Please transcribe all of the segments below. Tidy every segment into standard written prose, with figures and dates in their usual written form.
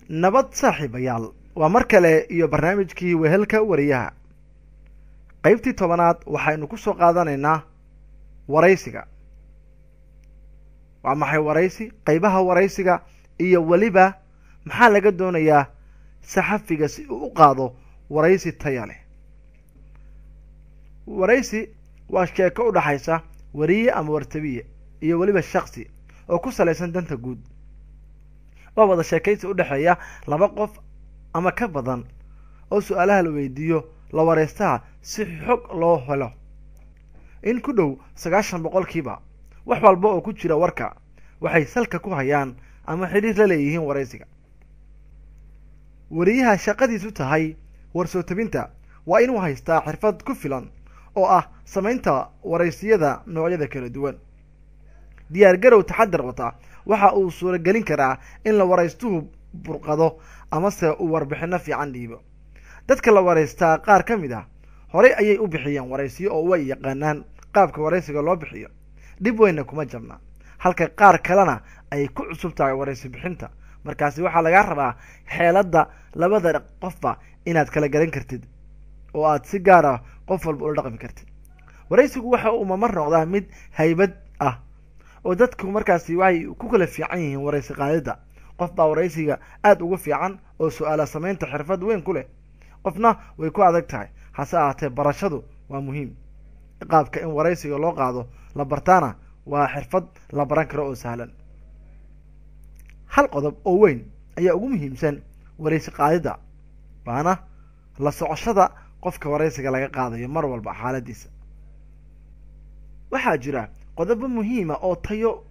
Nabad saaxiibayaal, waa mar kale iyo barnaamijkii Wehelka Wariyaha. Qaybtii 10aad waxaynu ku soo qaadanaynaa waraysiga. Waa maxay waraysi? Qaybaha waraysiga iyo weliba maxaa laga doonayaa saxafiga si uu u qaado waraysi taya leh? Waraysi waa sheeko u dhaxaysa wariye ama wartabiye iyo weliba shaksi oo ku salaysan danta guud. Waa wada sheekaysi udhexeeya laba qof ama ka badan oo su-aalaha la weydiiyo la waraystaha si xog loo helo. In ku dhow 90% wax walba oo ku jira warka waxay salka ku hayaan ama xidhiir la leeyihiin waraysiga. Wariyaha shaqadiisu tahay warsoo tabinta waa inuu haystaa xirfad ku filan oo ah samaynta waraysiyada noocyada kala duwan. Diyaar garow taxadar wata waxa uu suuragelin karaa in la waraystuhu burqado amase uu warbixino fiican dhiibo. Dadka la waraystaa qaar ka mid ah horey ayay u bixiyeen waraysiyo oo way yaqaanaan qaabka waraysiga loo bixiyo, dhib weynna kuma jabna, halka qaar kalena ay ku cusub tahay waraysi bixinta. Markaasi waxaa lagaa rabaa xeeladda labada qofba inaad kala garan kartid oo aad si gaar ah qof walba ula dhaqmi kartid. Waraysigu waxa uu mamar noqdaa mid haybad ah oo dadku markaasi waxay ku kala fiican yihiin waraysi qaadidda. Qof baa waraysiga aada ugu fiican oo su-aala samaynta xirfad weyn ku leh, qofna way ku adag tahay. Hase ahaatee barashadu waa muhiim. Qaabka in waraysiga loo qaado la bartaana waa xirfad la baran karo oo sahlan. Hal qodob oo weyn ayaa ugu muhiimsan waraysi qaadidda, waana la socoshada qofka waraysiga laga qaadayo mar walba xaaladiisa. Waxaa jira qodobo muhiima oo tayo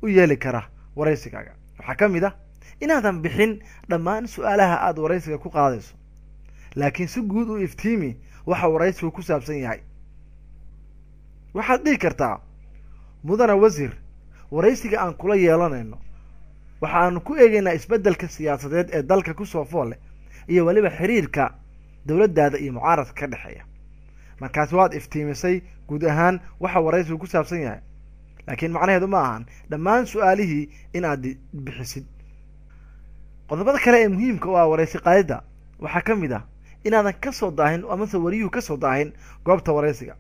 u yeeli kara waraysigaaga. Waxaa ka mid ah inaadan bixin dhammaan su-aalaha aada waraysiga ku qaadayso, laakiin si guud u iftiimi waxa waraysigu ku saabsan yahay. Waxaad dhihi kartaa: "Mudana wasiir, waraysiga aan kula yeelanayno waxa aanu ku eegaynaa isbeddelka siyaasadeed ee dalka kusoo fool leh iyo weliba xiriirka dowladdaada iyo mucaaradka ka dhexeeya." Markaasi waad iftiimisay guud ahaan waxa waraysigu ku saabsan yahay, laakiin macnaheedu ma ahan dhammaan su-aalihii in aad bixisid. Qodobada kale ee muhiimka u ah waraysi qaadidda waxaa ka mid ah inaadan ka soo daahin amase wariyuhu ka soo daahin goobta waraysiga.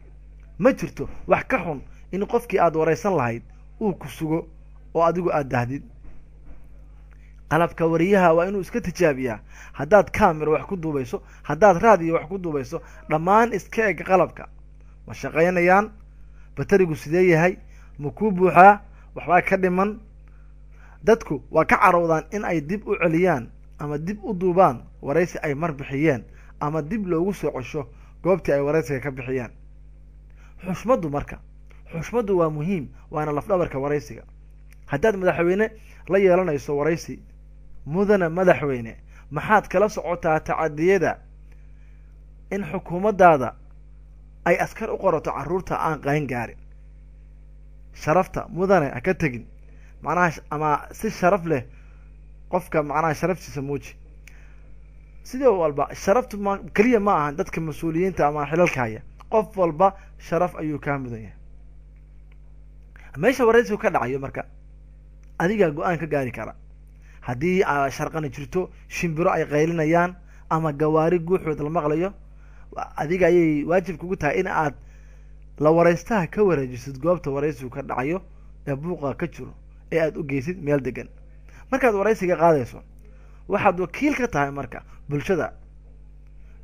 Ma jirto wax ka xun in qofkii aada waraysan lahayd uu ku sugo oo adigu aada dahdid. Qalabka wariyaha waa inuu iska tijaabiyaa. Haddaad camera wax ku duubayso, haddaad raadiyo wax ku duubayso, dhammaan iska eg qalabka ma shaqaynayaan, batarigu sidee yahay, ma kuu buuxaa, waxbaa ka dhiman. Dadku waa ka carowdaan in ay dib u celiyaan ama dib u duubaan waraysi ay mar bixiyeen ama dib loogu soo cesho goobtii ay waraysiga ka bixiyeen. Xushmaddu marka, xushmaddu waa muhiim, waana lafdhabarka waraysiga. Haddaad madaxweyne la yeelanayso waraysi: "Mudana madaxweyne, maxaad kala socotaa tacadiyada in xukuumaddaada ay askar u qorato carruurta aan qayn gaarin?" Sharafta mudane ha ka tegin, macnaha ama si sharaf leh qofka macnaha sharaftiisa muuji. Sidoo walba sharaftu ma keliya ma ahan dadka mas-uuliyiinta ama xilalka haya, qof walba sharaf ayuu kaa mudan yahay. Meesha waraysigu ka dhacayo marka adigaa go-aan ka gaari kara. Haddii sharqani jirto, shimbiro ay qaylinayaan ama gawaari guuxood la maqlayo, adiga ayay waajib kugu tahay in aad la waraystaha ka wareejisid goobta waraysigu ka dhacayo ee buuqa ka jiro ee aada u geysid meel degan. Markaad waraysiga qaadayso waxaad wakiil ka tahay marka bulshada.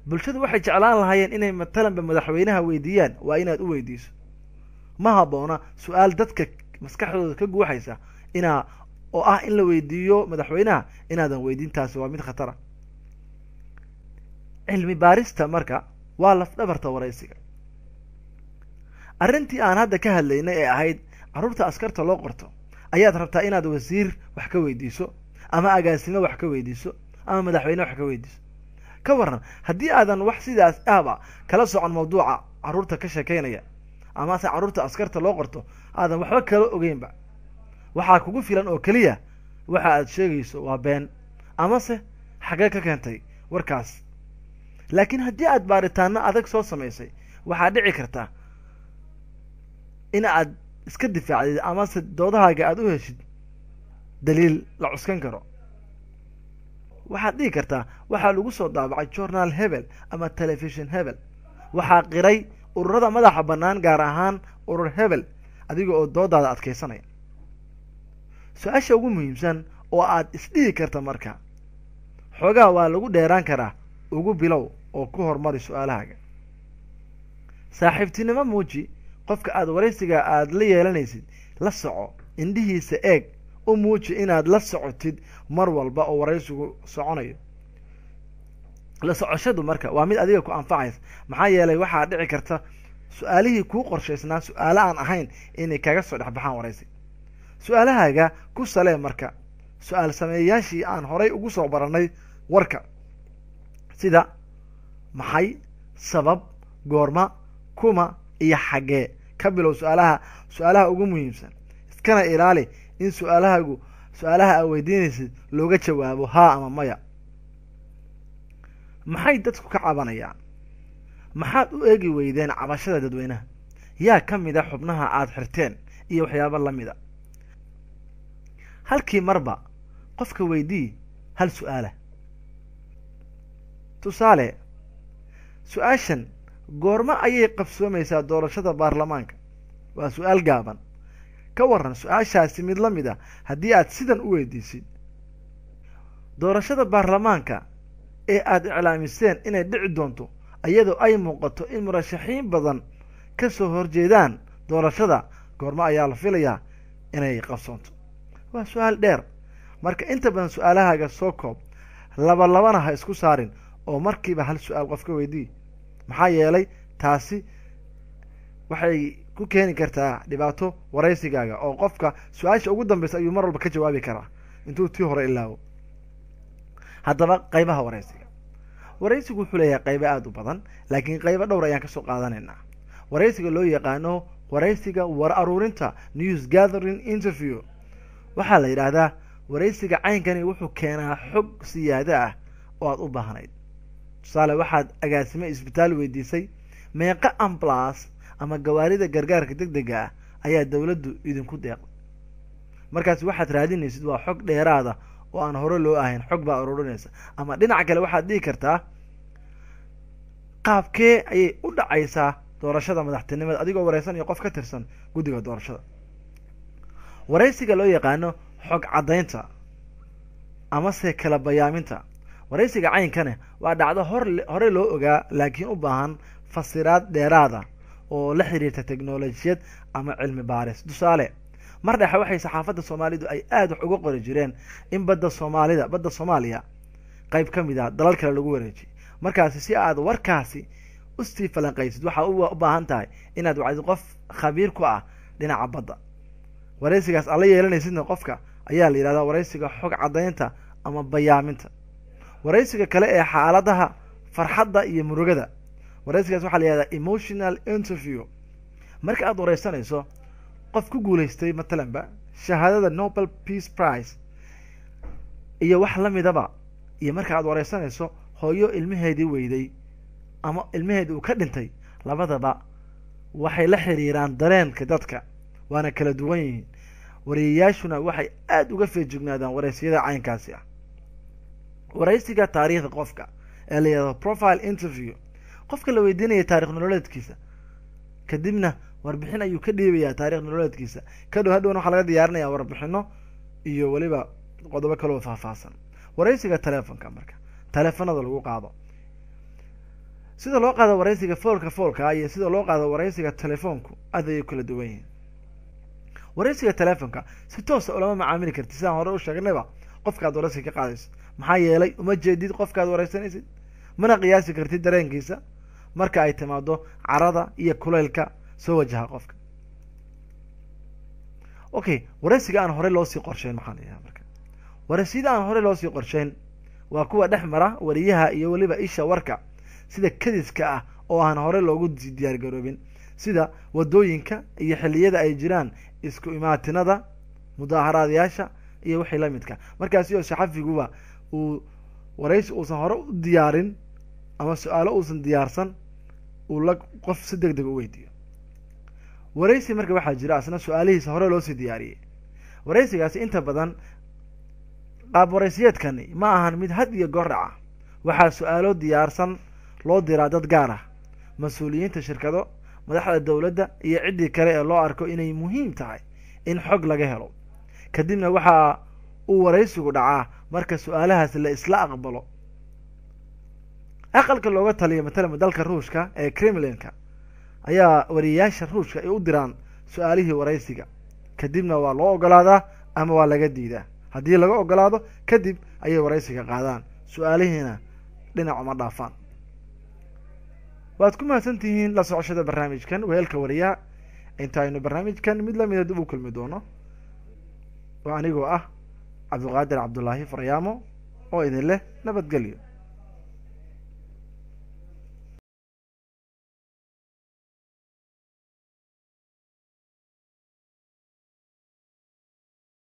Bulshadu waxay jeclaan lahaayeen inay matalanba madaxweynaha weydiiyaan, waa inaad u weydiiso. Ma habboona su-aal dadka maskaxdooda ka guuxaysa inaa oo ah in la weydiiyo madaxweynaha inaadan weydiin, taasi waa mid khatara. Cilmi baarista marka waa lafdhabarta waraysiga. Arrintii aan hadda ka hadlaynay ee ahayd carruurta askarta loo qorto ayaad rabtaa inaad wasiir wax ka weydiiso ama agaasimo wax ka weydiiso ama madaxweyne wax ka weydiiso. Ka waran haddii aadan wax sidaas ahba kala socon mawduuca carruurta ka sheekeynaya amase carruurta askarta loo qorto aadan waxba kala ogeynba? Waxaa kugu filan oo keliya waxa aad sheegayso waa been amase xagee ka keentay warkaas. Laakiin haddii aad baaritaano adag soo samaysay, waxaa dhici karta in aad iska difaacdid amase doodahaaga aada u heshid daliil la cuskan karo. Waxaad dhihi kartaa waxaa lagu soo daabacay journal hebel ama telefishon hebel, waxaa qiray ururada madaxa bannaan, gaar ahaan urur hebel, adiga oo doodaada adkaysanaya. Su-aasha ugu muhiimsan oo aad isdhihi karta marka xoogaa waa lagu dheeraan karaa, ugu bilow oo ku horumari su-aalahaaga. Saaxiibtinimo muuji qofka aad waraysiga aada la yeelanaysid, la soco, indhihiisa eeg, u muuji inaad la socotid mar walba oo waraysigu soconayo. La socoshadu marka waa mid adiga ku anfacaysa, maxaa yeelay waxaa dhici karta su-aalihii kuu qorshaysnaa su-aalo aan ahayn inay kaga soo dhex baxaan waraysiga. Su-aalahaaga ku salee marka su-aal sameeyayaashii aan horay ugu soo baranay warka, sida maxay, sabab, goorma, kuma iyo xaggee. Ka bilow su-aalaha su-aalaha ugu muhiimsan, iskana ilaali in su-aalahaagu su-aalaha aa weydiinaysid looga jawaabo haa ama maya. Maxay dadku ka cabanayaan? Maxaad u eegi weydeen cabashada dadweynaha? Yaa ka mid a xubnaha aada xirteen? Iyo waxyaabo lamid a. Halkii marba qofka weydii hal su-aala. Tusaale, su-aashan goormo ayay qabsoomaysaa doorashada baarlamaanka? Waa su-aal gaaban. Ka waran su-aashaasi mid la mid a haddii aad sidan u weydiisid: doorashada baarlamaanka ee aada iclaamiseen inay dhici doonto, iyadoo ay muuqato in murashaxiin badan ka soo horjeedaan doorashada, goormo ayaa la filayaa inay qabsoonto? Waa su-aal dheer. Marka inta badan su-aalahaaga soo koob, laba labana ha isku saarin oo markiiba hal su-aal qof ka weydii, maxaa yeelay taasi waxay ku keeni kartaa dhibaato waraysigaaga, oo qofka su-aasha ugu dambeysa ayuu mar walba ka jawaabi karaa intuu tii hore ilaawo. Haddaba qaybaha waraysiga. Waraysigu wuxuu leeyahay qaybo aada u badan, laakiin qaybo dhowr ayaan kasoo qaadanaynaa. Waraysiga loo yaqaano waraysiga war aruurinta, news gathering interview, waxaa la yidhaahdaa waraysiga caynkani wuxuu keenaa xog siyaado ah oo aada u baahnayd. Tusaale, waxaad agaasime isbitaal weydiisay meeqa amblas ama gawaarida gargaarka deg dega ah ayaa dawladdu idinku deeqday. Markaas waxaad raadinaysid waa xog dheeraada oo aan hore loo ahayn, xog baa ururinaysa. Ama dhinaca kale waxaad dhihi kartaa qaabkee ayay u dhacaysaa doorashada madaxtinimada, adigoo wareysanaya qof ka tirsan guddiga doorashada. Waraysiga loo yaqaano xog caddaynta amase kala bayaaminta. Waraysiga caynkane waa dhacdo hore loo ogaa, laakiin u baahan fasiraad dheeraada oo la xiriirta teknolojiyad ama cilmi baaris. Tusaale, mar dhexe waxay saxaafadda Soomaalidu ay aada wax uga qori jireen in badda Soomaalida, badda Soomaaliya qayb ka mid ah dalal kale lagu wareejiyay. Markaasi si aad warkaasi usii falanqaysid, waxaa u baahan tahay inaad wacdid qof khabiir ku ah dhinaca badda. Waraysigaas aad la yeelanaysidna qofka ayaa la yidhahdaa waraysiga xog caddaynta ama bayaaminta. Waraysiga kale ee xaaladaha farxadda iyo murugada, waraysigaas waxaa la yihahdaa emotional interview. Marka aad waraysanayso qof ku guulaystay matalanba shahaadada Nobel Peace Prize iyo wax lamidaba, iyo marka aad waraysanayso hooyo ilmaheedii weyday ama ilmaheedii uu ka dhintay, labadaba waxay la xiriiraan dareenka dadka, waana kala duwan yihiin. Wariyayaashuna waxay aada uga feejignaadaan waraysiyada caynkaasi ah. Waraysiga taariikhda qofka ee la yihahdo profile interview, qofka la weydiinaya taarikh nololeedkiisa, kadibna warbixin ayuu ka dhiibayaa taarikh nololeedkiisa. Kadhow hadhowna waxaa laga diyaarinaya warbixino iyo weliba qodobo kaloo faahfaahsan. Waraysiga telefonka, marka telefonada lagu qaado, sida loo qaado waraysiga foolka foolka iyo sida loo qaado waraysiga telefoonku aad ayay kala duwan yihiin. Waraysiga telefonka si toosa ulama macaamili kartid, sidaan hore u sheegnayba, qofkaad waraysiga ka qaadayso, maxaa yeelay uma jeedid qofkaad waraysanaysid, mana qiyaasi kartid dareenkiisa marka ay timaado carada iyo kulaylka soo wajaha qofka. Okay, waraysiga aan horey loosii qorsheyn maxaa la yidhaha? Marka waraysiyada aan horey loosii qorsheyn waa kuwa dhex mara wariyaha iyo weliba isha warka sida kadiska ah oo aan hore loogu diyaar garoobin, sida waddooyinka iyo xilliyada ay jiraan isku imaatinada mudaaharaadayaasha iyo wixii la midka. Markaasi oo saxafiguba uu waraysi uusan hore u diyaarin ama su-aalo uusan diyaarsan uu la qof si deg deg u weydiiyo. Waraysi marka waxaa jira asna su-aalihiisa hore loosii diyaariyey. Waraysigaasi inta badan Qaab waraysiyeedkani ma ahan mid had iyo goor dhaca. Waxaa su-aalo diyaarsan loo diraa dad gaar ah, mas-uuliyiinta shirkado, madaxda dowladda iyo ciddii kale ee loo arko inay muhiim tahay in xog laga helo. Kadibna waxaa uu waraysigu dhacaa marka su-aalahaas la isla aqbalo. Aqalka looga taliya matalan dalka Ruushka ee Kremlinka ayaa wariyayaasha Ruushka ay u diraan su-aalihii waraysiga, kadibna waa loo ogolaadaa ama waa laga diidaa. Haddii laga ogolaado, kadib ayay waraysiga qaadaan, su-aalihiina dhinac uma dhaafaan. Waad ku mahadsan tihiin la socoshada barnaamijkan Weelka Wariyaha. Inta aynu barnaamijkan mid lamida dib u kulmi doono, oo anigoo ah Cabdiqaadir Cabdullaahi Faryaamo oo idin leh nabadgelyo.